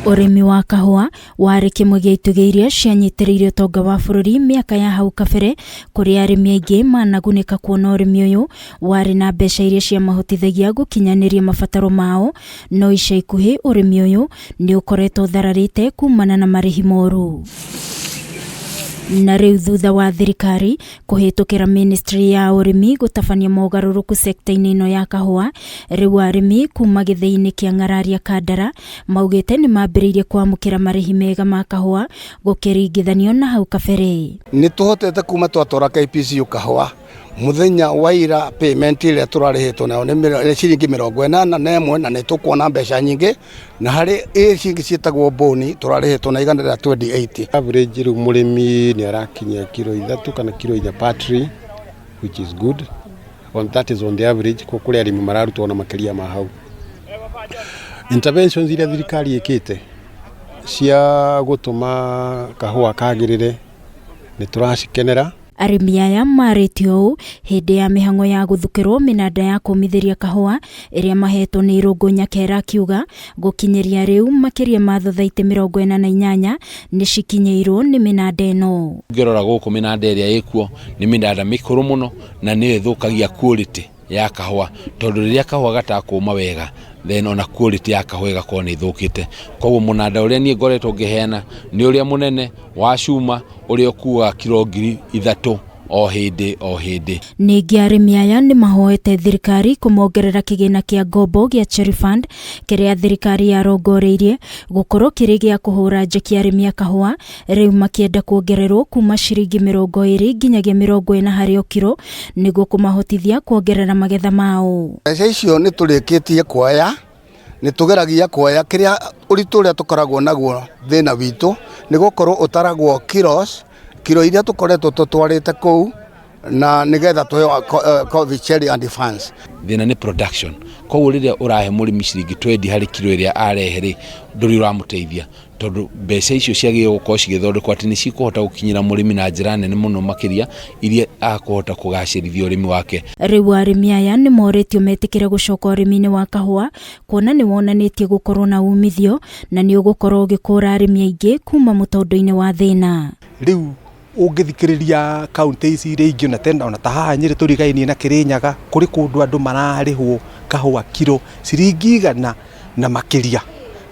Ũrĩmi wa kahũa warĩ kĩmwe gĩa itugĩ iria cianyitĩrĩire ũtonga wa bũrũri mĩaka ya hau kabere, kũrĩa arĩmi aingĩ managunĩka kuona ũrĩmi ũyũ warĩ na mbeca iria ciamahotithagia gũkinyanĩria mabataro mao, no ica ikuhĩ ũrĩmi ũyũ nĩ ũkoretwo ũthararĩte kumana na marĩhi moru. Na rĩu thutha wa thirikari kũhĩtũkĩra ministry ya ũrĩmi gũtabania mogarũrũku sekta-inĩ ĩno ya kahũa, rĩu arĩmi kuma gĩthĩi-inĩ kĩa Ng'araria Kandara maugĩte nĩ mambĩrĩirie kwamũkĩra marĩhi mega ma kahũa gũkĩringithanio na hau kabere. Nĩ tũhotete kuma twatwara KPCU kahũa muthenya wa ira payment ĩrĩa tũrarĩhĩtwo nayo nĩ ciringi 81 na nĩ tũkuona mbeca nyingĩ, na harĩ ĩ ciringi ciĩtagwo boni tũrarĩhĩtwo na 128. Average rĩu mũrĩmi nĩ arakinyia kiro 3 kana kiro 4 per tree, which is good. On that is on the average, kũrĩ arĩmi mararutwo na makĩria ma hau. Interventions iria thirikari ĩkĩte cia gũtũma kahũa kagĩrĩre nĩ tũracikenera. Arĩmi aya marĩtie ũũ hĩndĩ ya mĩhang'o ya gũthukĩrwo mĩnanda ya kũmithĩria kahũa ĩrĩa mahetwo nĩ Irũngũ Nyakera, akiuga gũkinyĩria rĩu makĩria ma thothaitĩ 48 nĩ cikinyĩirwo nĩ mĩnanda ĩno. Ũngĩrora gũkũ mĩnanda ĩrĩa ĩkuo nĩ mĩnanda mĩkũrũ mũno na nĩyo ĩthũkagia quality ya kahũa, tondũ rĩrĩa kahũa gatakũma wega then ona quality ya kahũa ĩgakorwo nĩ ĩthũkĩte. Koguo mũnanda ũrĩa niĩ ngoretwo ngĩheana nĩ ũrĩa mũnene wa cuma ũrĩa ũkuaga kiro 3,000 o hĩndĩ o hĩndĩ. Ningĩ arĩmi aya nĩ mahoete thirikari kũmongerera kĩgĩna kĩa ngombo gĩa Cherry Fund kĩrĩa thirikari yarongoreirie gũkorwo kĩrĩ gĩa kũhũra njeki arĩmi a kahũa, rĩu makĩenda kuongererwo kuma ciringi 20 nginyagia 40 harĩ o kiro nĩguo kũmahotithia kuongerera magetha mao. Mbeca icio nĩ tũrĩkĩtie kuoya, nĩ tũgeragia kuoya kĩrĩa ũritũ ũrĩa tũkoragwo naguo thĩna witũ nĩ gũkorwo ũtaragwo kilos, kiro iria tũkoretwo tũtwarĩte kũu na nĩgetha tũheo coffee cherry and funds. Thĩna nĩ production, koguo rĩrĩa ũrahe mũrĩmi ciringi 20 harĩ kiro ĩrĩa arehe rĩ, ndũrĩ ũramũteithia, tondũ mbeca icio ciagĩrĩirwo gũkorwo cigĩthondekwo atĩ nĩ cikũhota gũkinyĩra mũrĩmi na njĩra nene mũno makĩria iria akũhota kũgacĩrithia ũrĩmi wake. Rĩu arĩmi aya nĩ morĩtio metĩkĩre gũcoka ũrĩmi-inĩ wa kahũa kuona nĩ wonanĩtie gũkorwo na umithio na nĩ ũgũkorwo ũgĩkũra arĩmi aingĩ kuma mũtondo-inĩ wa thĩna. Rĩu ũngĩthikĩrĩria kaunti ici iria ingĩ ona tena ona ta haha Nyĩrĩ tũrigainie na Kĩrĩnyaga, kũrĩ kũndũ andũ mararĩhwo kahũa kiro ciringi 100 na makĩria.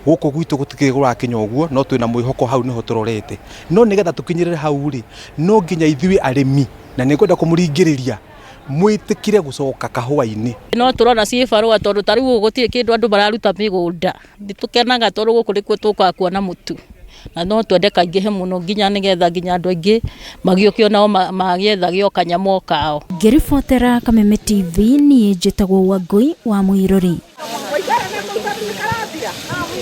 Gũkũ gwitũ gũtikĩrĩ kũrakinya ũguo, no twĩna mwĩhoko hau nĩho tũrorete. No nĩgetha tũkinyĩrĩre hau rĩ, no nginya ithuĩ arĩmi, na nĩ ngwenda kũmũringĩrĩria mwĩtĩkĩre gũcoka kahũa-inĩ. No tũrona ciĩ barũa tondũ ta rĩu ũũ gũtirĩ kĩndũ andũ mararuta mĩgũnda. Nĩ tũkenaga tondũ gũkũ nĩkuo tũkaga kuona mũtu. Na no twende kaingĩhe mũno nginya nĩgetha nginya andũ aingĩ magĩũke onao magĩethage o kanyamũ o kao. Ngĩribotera Kameme TV, niĩ njĩtagwo Wangũi wa Mũirũri.